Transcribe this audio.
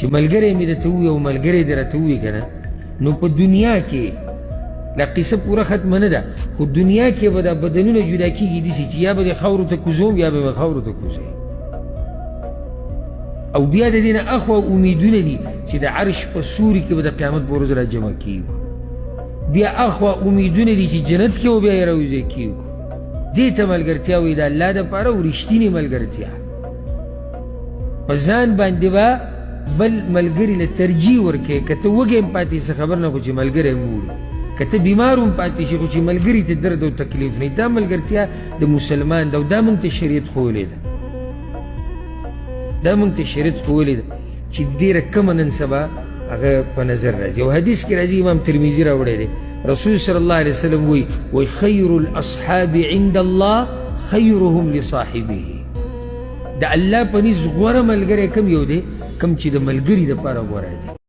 چې ملګری مې درته ووایي او ملګری دې راته ووایي که نه، نو په دنیا کې دا قصه پوره ختمه نه ده، خو دنیا کې به دا بدنونه جدا کېږي داسې چې یا به دې خاورو ته کوزوم یا به مې خاورو ته کوزوي. او بیا د دې نه اخوا امیدونه دي چې د عرش په سوري کې به د قیامت په ورځ راجمع کېږو. بیا اخوا امیدونه دي چې جنت کې به بیا یې راوځی کېږو. دې ته ملګرتیا وایي د الله دپاره، او رښتینې ملګرتیا. په ځان باندې به بل ملګري له ترجیح ورکوې. که ته وږی هم پاتې څه خبر نه، خو چې ملګری هم وړي. که ته بیمار هم پاتې شي، خو چې ملګري ته درد او تکلیف نه. دا ملګرتیا د مسلمان ده، او دا موږ ته شریعت ښوولې ده. دا موږ ته شریعت ښوولې ده چې ډېره کمه نن سبا هغه په نظر راځي. او حدیث کې راځي، امام ترمذي راوړی دی، رسول صلی الله علیه وسلم وایي، وایي خیر الاصحاب عند الله خیرهم لصاحبه. د الله په نیز غوره ملګری کوم یو دی؟ کوم چې د ملګري دپاره غوره دی.